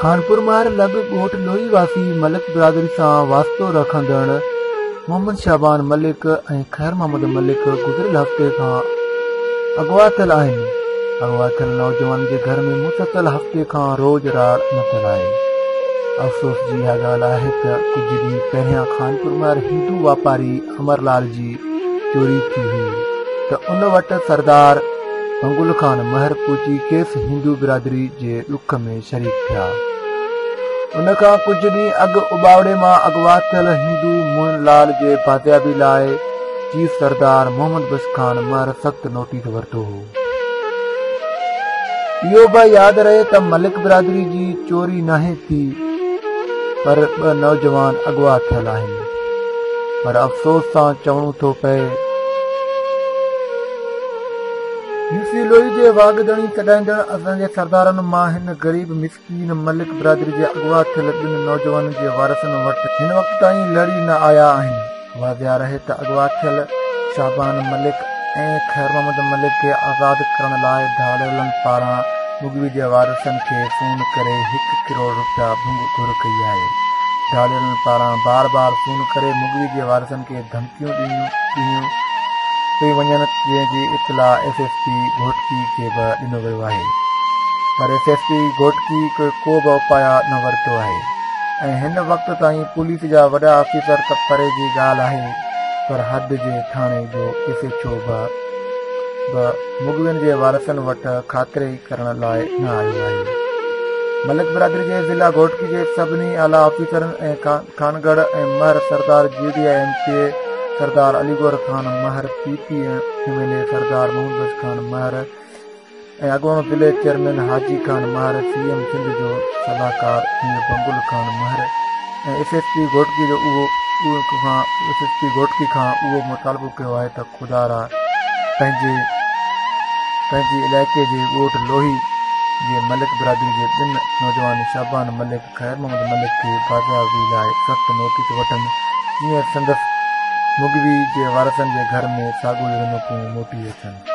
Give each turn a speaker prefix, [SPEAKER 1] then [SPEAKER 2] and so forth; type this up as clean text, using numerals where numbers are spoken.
[SPEAKER 1] خانپور مهر لڳ ڳوٺ لوهي واسي ملڪ برادري سان واسطو رکندڙ محمد شعبان ملڪ ۽ خير محمد ملڪ گذريل هفتي کان اغوا ٿيل آهن. اغوا ٿيل نوجوانن جي گهر ۾ مسلسل هفتي کان روڄ راڙ متل آهي. افسوس جي اها ڳالهه آهي ته ڪجهه ڏينهن پهريان خانپور مهر هندو واپاري امر لال جي چوري ٿي هئي ته ان وٽ سردار بنگل خان مهر پهچي کيس هندو برادري جي ڏک ۾ شريڪ ٿيا. ان کان ڪجهه ڏينهن اڳ اٻاوڙي مان اغوا ٿيل هندو موهن لال جي بازيابي لاء چيف سردار محمد بخش خان مهر سخت نوٽيس ورتو هو. اهو به ياد رهي ته ملڪ برادري جي چوري ناهي ٿي پر ٻه نوجوان اغوا ٿيل آهن پر افسوس سان چوڻو ٿو پئي يوسي لوئي جي واڳ ڌڻي سڏائيندڙ اسان جي سردارن مان هن غريب مسڪين ملڪ برادري جي اغوا ٿيل ٻن نوجوانن جي وارثن وٽ هن وقت تائين لڙي نه آيا آهن. واضح رهي ته اغوا ٿيل شعبان ملڪ ۽ خير محمد ملڪ کي آزاد ڪرڻ لاء ڌاڙيلن پاران مغوي جي وارثن کي فون ڪري هڪ ڪروڙ رپيا ڀنگ گهر ڪئي آهي. ڌاڙيلن پاران بار بار فون ڪري مغوي جي وارثن کي ڌمڪيون ڏنيون پيون وڃن جنهن جي اطلاع ايس ايس پي گهوٽڪي کي به ڏنو ويو آهي پر ايس ايس پي گهوٽڪي ڪو به اپاء نه ورتو آهي ۽ هن وقت تائين پوليس جا وڏا آفيسر ته پري جي ڳالهه آهي پر حد جي ٿاڻي جو ايس ايڇ او به به مغوين جي وارثن وٽ خاطري ڪرڻ لاء نه آيو آهي. ملڪ برادري جي ضلع گهوٽڪي جي سڀني اعليٰ آفيسرن ۽ Khangarh ۽ Mahar Sardar G D I M P A Sardar Ali Gohar Khan Mahar, P P M N A Sardar Muhammad Bakhsh Khan Mahar ۽ اڳوڻو ضلعي chairman Haji Khan Mahar, C M Sindh جو صلاحڪار Mir Bangul Khan Mahar ۽ S S P Ghotki جو اهو S S P Ghotki کان اهو مطالبو ڪيو آهي ته خدارا پنهنجي پنهنجي علائقي جي ڳوٺ لوهي جي ملڪ برادري جي ٻن نوجوان شعبان ملڪ خير محمد ملڪ کي بازيابي لاء سخت نوٽيس وٺن جيئن سندس مغوي جي وارثن جي گهر ۾ ساڳيو ئي رونقون موٽي اچن.